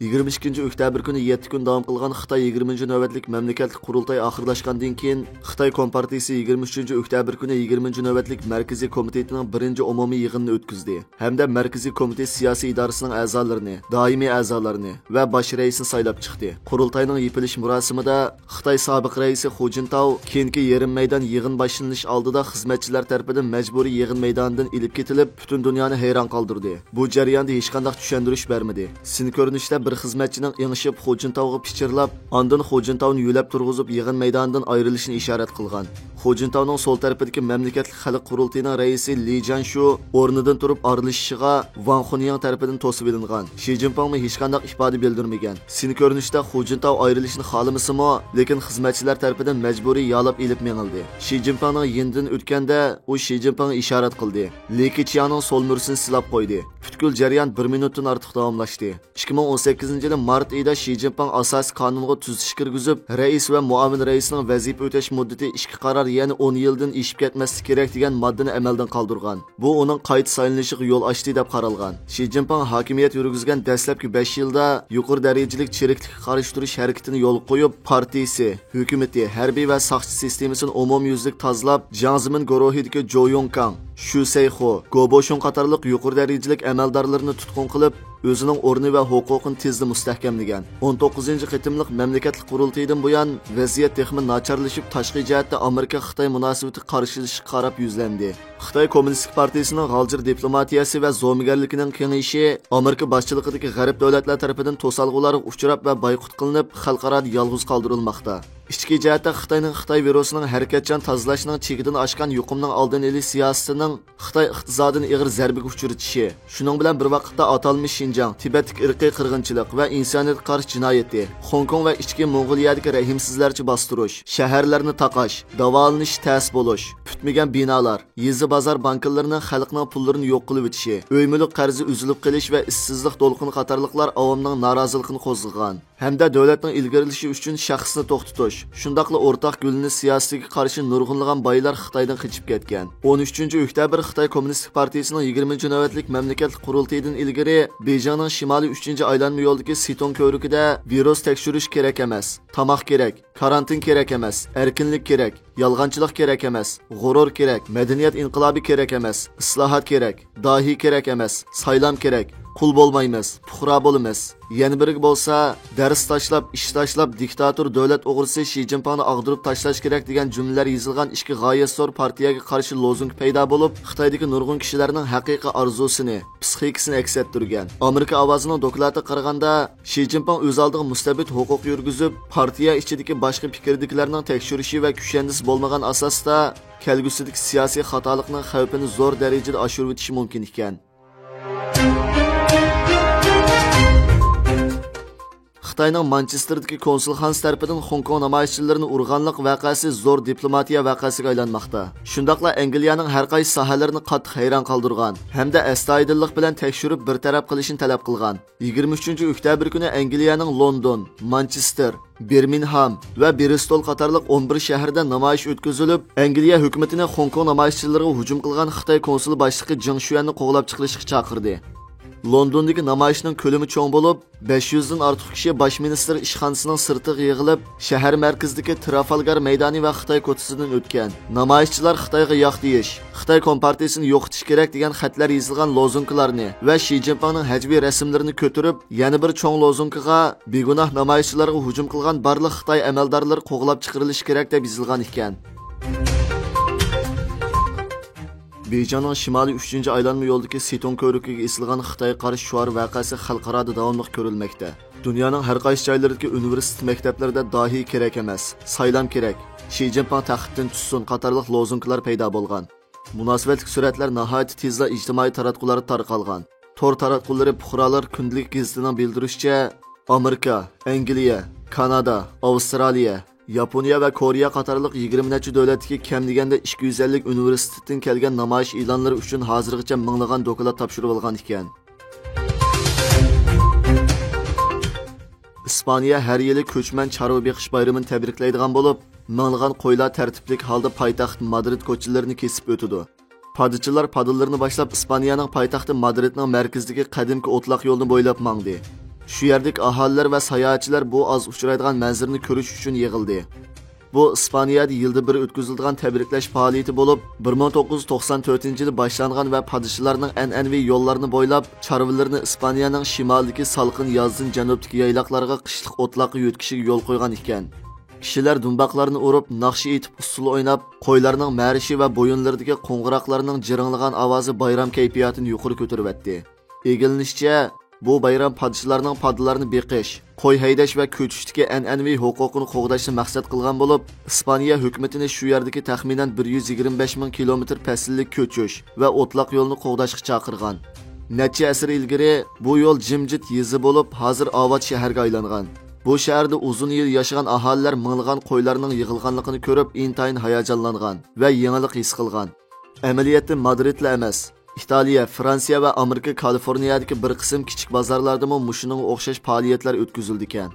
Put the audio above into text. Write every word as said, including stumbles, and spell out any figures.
يىگىرمە ئىككىنچى ئۆكتەبىر كۈنى يەتتە كۈن داۋام قىلغان خىتاي يىگىرمىنچى نۆۋەتلىك مەملىكەتلىك قۇرۇلتاي ئاخىرلاشقاندىن كېيىن، خىتاي كومپارتىيىسى يىگىرمە ئۈچىنچى ئۆكتەبىر كۈنى يىگىرمىنچى نۆۋەتلىك مەركىزىي كومىتېتىنىڭ بىرىنچى ئومۇمىي يىغىنىنى ئۆتكۈزدى ھەمدە مەركىزىي كومىتېت سىياسىي ئىدارىسىنىڭ ئەزالىرىنى، دائىمىي ئەزالىرىنى ۋە باش رەئىسنى سايلاپ چىقتى. قۇرۇلتاينىڭ يېپىلىش مۇراسىمىدا خىتاي سابىق رەئىسى خۇ جىنتاۋ كېيىنكى يېرىم مەيدان يىغىن باشلىنىش ئالدىدا خىزمەتچىلەر تەرىپىدىن مەجبۇرىي يىغىن مەيدانىدىن ئېلىپ كېتىلىپ، پۈتۈن دۇنيانى ھەيران قالدۇردى. بۇ جەرياندا ھېچقانداق چۈشەندۈرۈش بەرمىدى. سىن كۆرۈنۈشتە بىر خىزمەتچىنىڭ ئېڭىشىپ خۇ جىنتاۋغا پىچىرلاپ، ئاندىن خۇ جىنتاۋنى يۆلەپ تۇرغۇزۇپ يىغىن مەيدانىدىن ئايرىلىشىنى ئىشارەت قىلغان. خۇ جىنتاۋنىڭ سول تەرىپىدىكى مەملىكەتلىك خەلق قۇرۇلتىيىنىڭ رەئىسى لى جيەنشۇ ئورنىدىن تۇرۇپ ئارىلىشىشىغا ۋاڭ خۇنيىڭ تەرىپىدىن توسۇۋېلىنغان. شى جىنپىڭمۇ ھېچقانداق ئىپادە بىلدۈرمىگەن. سىن كۆرۈنۈشتە خۇ جىنتاۋ ئايرىلىشنى خالىمىسىمۇ، لېكىن خىزمەتچىلەر تەرىپىدىن مەجبۇرىي يالاپ ئېلىپ مېڭىلدى. شى جىنپىڭنىڭ يېنىدىن ئۆتكەندە، ئۇ شى جىنپىڭغا ئىشارەت قىلدى. لى كېچياڭنىڭ سول مۈرىسىنى سىلاپ قويدى. پۈتكۈل جەريان بىر مىنۇتتىن ئارتۇق داۋاملاشتى. ئىككى مىڭ ئون سەككىزىنچى يىلى مارت ئېيىدا شى جىنپىڭ ئاساسىي قانۇنغا تۈزىتىش كىرگۈزۈپ، رەئىس ۋە مۇئاۋىن رەئىسنىڭ ۋەزىپە ئۆتەش مۇددىتى ئىككى قارار، يەنى ئون يىلدىن ئېشىپ كەتمەسلىكى كېرەك دېگەن ماددىنى ئەمەلدىن قالدۇرغان. بۇ ئۇنىڭ قايتا سايلىنىشىغا يول ئاچتى دەپ قارالغان. شى جىنپىڭ ھاكىمىيەت يۈرگۈزگەن دەسلەپكى بەش يىلدا يۇقىرى دەرىجىلىك چىرىكلىككە قارشى تۇرۇش ھەرىكىتىنى يولغا قويۇپ، پارتىيىسى، ھۆكۈمىتى، ھەربىي ۋە ساقچى سىستېمىسىنى ئومۇميۈزلۈك تازىلاپ، جياڭ زېمىن گۇرۇھىدىكى جوۋ يۇڭكاڭ، شۈ سەيخۇ، گو بوشۇڭ قاتارلىق يۇقىرى دەرىجىلىك ئەمەلدارلىرىنى تۇتقۇن قىلىپ، ئۆزىنىڭ ئورنى ۋە ھوقۇقىنى تېزلا مۇستەھكەملىگەن. ئون توققۇزىنچى قېتىملىق مەملىكەتلىك قۇرۇلتىيىدىن بۇيان، ۋەزىيەت تېخىمۇ ناچارلىشىپ، تاشقى جەھەتتە ئامېرىكا-خىتاي مۇناسىۋىتى قارشىلىشىشقا قاراپ يۈزلەندى. خىتاي كوممۇنىستىك پارتىيىسىنىڭ غالجىر دىپلوماتىيەسى ۋە زومىگەرلىكىنىڭ كېڭىيىشى ئامېرىكا باشچىلىقىدىكى غەرب دۆلەتلەر تەرىپىدىن توسالغۇلارغا ئۇچراپ ۋە بايقۇت قىلىنىپ، خەلقئارادا يالغۇز قالدۇرۇلماقتا. ئىچكى جەھەتتە خىتاينىڭ خىتاي ۋىرۇسىنىڭ ھەرىكەتچان تازىلاشنىڭ چېكىدىن ئاشقان يۇقۇمنىڭ ئالدىنى ئېلىش سىياسىتىنىڭ خىتاي ئىقتىسادىنى ئېغىر زەربىگە ئۇچرىتىشى، شۇنىڭ بىلەن بىر ۋاقىتتا ئاتالمىش شىنجاڭ، تىبەتتىكى ئىرقىي قىرغىنچىلىق ۋە ئىنسانىيەتكە قارشى جىنايىتى، خوڭكوڭ ۋە ئىچكى موڭغۇلىيەدىكى رەھىمسىزلەرچە باستۇرۇش، شەھەرلەرنى تاقاش، داۋالىنىشى تەس بولۇش، پۈتمىگەن بىنالار، يېزا بازار بانكىلىرىنىڭ خەلقنىڭ پۇللىرىنى يوق قىلىۋېتىشى، ئۆي مۈلۈك قەرزى ئۈزۈلۈپ قېلىش ۋە ئىشسىزلىق دولقۇنى قاتارلىقلار ئاۋامنىڭ نارازىلىقىنى قوزغىغان. ھەمدە دۆلەتنىڭ ئىلگىرىلىشى ئۈچۈن شەخسنى توختىتىش، شۇنداقلا ئورتاق گۈللىنىش سىياسىتىگە قارشى نۇرغۇنلىغان بايلار خىتايدىن قېچىپ كەتكەن. ئون ئۈچىنچى ئۆكتەبىر خىتاي كوممۇنىستىك پارتىيىسىنىڭ يىگىرمىنچى نۆۋەتلىك مەملىكەتلىك قۇرۇلتىيىدىن ئىلگىرى بېيجىڭنىڭ شىمالىي ئۈچىنچى ئايلانما يولىدىكى سىتوڭ كۆۋرۈكىدە ۋىرۇس تەكشۈرۈش كېرەك ئەمەس، تاماق كېرەك، كارانتىن كېرەك ئەمەس، ئەركىنلىك كېرەك، يالغانچىلىق كېرەك ئەمەس، غۇرۇر كېرەك، مەدەنىيەت ئىنقىلابى كېرەك ئەمەس، ئىسلاھات كېرەك، داھىي كېرەك ئەمەس، سايلام كېرەك، قۇل بولمايمىز، پۇقرا بولىمىز. يەنە بىرىگە بولسا، دەرس تاشلاپ، ئىش تاشلاپ، دىكتاتور دۆلەت ئوغرىسى شى جىنپىڭنى ئاغدۇرۇپ تاشلاش كېرەك دېگەن جۈملىلەر يېزىلغان ئىككى غايەت زور پارتىيەگە قارشى لوزۇنگ پەيدا بولۇپ، خىتايدىكى نۇرغۇن كىشىلەرنىڭ ھەقىقىي ئارزۇسىنى، پسىخىكىسىنى ئەكس ئەتتۈرگەن. ئامېرىكا ئاۋازىنىڭ دوكلاتىغا قارىغاندا، شى جىنپىڭ ئۆز ئالدىغا مۇستەبىت ھوقۇق يۈرگۈزۈپ، پارتىيە ئىچىدىكى باشقا پىكىردىكىلەرنىڭ تەكشۈرۈشى ۋە كۈشەندىسى بولمىغان ئاساستا، كەلگۈسىدىكى سىياسىي خاتالىقنىڭ خەۋپىنى زور دەرىجىدە ئاشۇرۇۋېتىشى مۇمكىن ئىكەن. خىتاينىڭ مانچېستېردىكى كونسۇلخانىسى تەرىپىدىن خوڭكوڭ نامايىشچىلىرىنى ئۇرغانلىق ۋەقەسى زور دىپلوماتىيە ۋەقەسىگە ئايلانماقتا. شۇنداقلا ئەنگلىيەنىڭ ھەر قايسى ساھەلىرىنى قاتتىق ھەيران قالدۇرغان ھەمدە ئەستايىدىللىق بىلەن تەكشۈرۈپ بىر تەرەپ قىلىشنى تەلەپ قىلغان. يىگىرمە ئۈچىنچى ئۆكتەبىر كۈنى ئەنگلىيەنىڭ لوندون، مانچېستېر، بىرمىنغھام ۋە بىرىستول قاتارلىق ئون بىر شەھىرىدە نامايىش ئۆتكۈزۈلۈپ، ئەنگلىيە ھۆكۈمىتىنى خوڭكوڭ نامايىشچىلىرىغا ھۇجۇم قىلغان خىتاي كونسۇلى باشلىقى جېڭ شۈەننى قوغلاپ چىقىرىشقا چاقىردى. لوندوندىكى نامايىشنىڭ كۆلىمى چوڭ بولۇپ، بەش يۈزدىن ئارتۇق كىشى باش مىنىستىر ئىشخانىسىنىڭ سىرتىغا يىغىلىپ، شەھەر مەركىزىدىكى ترافالگار مەيدانى ۋە خىتاي كوچىسىدىن ئۆتكەن. نامايىشچىلار خىتايغا ياق دېيىش، خىتاي كومپارتىيىسىنى يوقىتىش كېرەك دېگەن خەتلەر يېزىلغان لوزۇنكىلارنى ۋە شى جىنپىڭنىڭ ھەجۋىي رەسىملىرىنى كۆتۈرۈپ، يەنە بىر چوڭ لوزۇنكىغا بىگۇناھ نامايىشچىلارغا ھۇجۇم قىلغان بارلىق خىتاي ئەمەلدارلىرى قوغلاپ چىقىرىلىشى كېرەك دەپ يېزىلغان ئىكەن. بېيجىڭنىڭ شىمالىي ئۈچىنچى ئايلانما يولىدىكى سىتوڭ كۆۋرۈكىگە ئېسىلغان خىتاي قارشى شوئار ۋەقەسى خەلقئارادا داۋاملىق كۆرۈلمەكتە. دۇنيانىڭ ھەر قايسى جايلىرىدىكى ئۇنىۋېرسىتېت مەكتەپلىرىدە داھىي كېرەك ئەمەس، سايلام كېرەك، شى جىنپىڭ تەختتىن چۈشسۇن قاتارلىق لوزۇنكىلار پەيدا بولغان. مۇناسىۋەتلىك سۈرەتلەر ناھايىتى تېزلا ئىجتىمائىي تاراتقۇلاردا تارقالغان. تور تاراتقۇلىرى پۇقرالار كۈندىلىك گېزىتىنىڭ بىلدۈرۈشىچە، ئامېرىكا، ئەنگلىيە، كانادا، ئاۋسترالىيە، ياپونىيە ۋە كورېيە قاتارلىق يىگىرمە نەچچە دۆلەتتىكى كەم دېگەندە ئىككى يۈز ئەللىك ئۇنىۋېرسىتېتتىن كەلگەن نامايىش ئېلانلىرى ئۈچۈن ھازىرغىچە مىڭلىغان دوكلات تاپشۇرۇۋالغان ئىكەن. ئىسپانىيە ھەر يىلى كۆچمەن چارۋا بېقىش بايرىمىنى تەبرىكلەيدىغان بولۇپ، مىڭلىغان قويلار تەرتىپلىك ھالدا پايتەخت مادرىد كوچىلىرىنى كېسىپ ئۆتىدۇ. پادىچىلار پادىلىرىنى باشلاپ، ئىسپانىيەنىڭ پايتەختى مادرىدنىڭ مەركىزىدىكى قەدىمكى ئوتلاق يولنى بويلاپ ماڭدى. شۇ يەردىكى ئاھالىلەر ۋە ساياھەتچىلەر بۇ ئاز ئۇچرايدىغان مەنزىرىنى كۆرۈش ئۈچۈن يىغىلدى. بۇ ئىسپانىيەدە يىلدا بىر ئۆتكۈزۈلىدىغان تەبرىكلەش پائالىيىتى بولۇپ، بىر مىڭ توققۇز يۈز توقسان تۆتىنچى يىلى باشلانغان ۋە پادىشىلارنىڭ ئەنئەنىۋى يوللارنى بويلاپ، چارۋىلىرىنى ئىسپانىيەنىڭ شىمالىدىكى سالقىن يازدىن جەنۇبتىكى يايلاقلارغا قىشلىق ئوتلاققا يۆتكىشىگە يول قويغان ئىكەن. كىشىلەر دۇمباقلارنى ئۇرۇپ، ناخشا ئېيتىپ، ئۇسسۇل ئويناپ، قويلارنىڭ مەرىشى ۋە بويۇنلىرىدىكى قوڭغۇراقلارنىڭ جىرىڭلىغان ئاۋازى بايرام كەيپىياتىنى يۇقىرى كۆتۈرۈۋەتتى. ئىگىلىنىشىچە، بۇ بايرام پادىشىلارنىڭ پادىلارنى بېقىش، قوي ھەيدەش ۋە كۆچۈشتىكى ئەنئەنىۋى ھوقۇقىنى قوغداشنى مەقسەت قىلغان بولۇپ، ئىسپانىيە ھۆكۈمىتىنى شۇ يەردىكى تەخمىنەن بىر يۈز يىگىرمە بەش مىڭ كىلومېتىر پەسىللىك كۆچۈش ۋە ئوتلاق يولنى قوغداشقا چاقىرغان. نەچچە ئەسىر ئىلگىرى بۇ يول جىمجىت يېزا بولۇپ، ھازىر ئاۋات شەھەرگە ئايلانغان. بۇ شەھەردە ئۇزۇن يىل ياشىغان ئاھالىلەر مىڭلىغان قويلارنىڭ يىغىلغانلىقىنى كۆرۈپ، ئىنتايىن ھاياجانلانغان ۋە يېڭىلىق ھېس قىلغان. ئەمەلىيەتتە مادرىدلا ئەمەس، ئىتالىيە، فرانسىيە ۋە ئامېرىكا كالىفورنىيەدىكى بىر قىسىم كىچىك بازارلاردىمۇ مۇشۇنىڭغا ئوخشاش پائالىيەتلەر ئۆتكۈزۈلىدىكەن.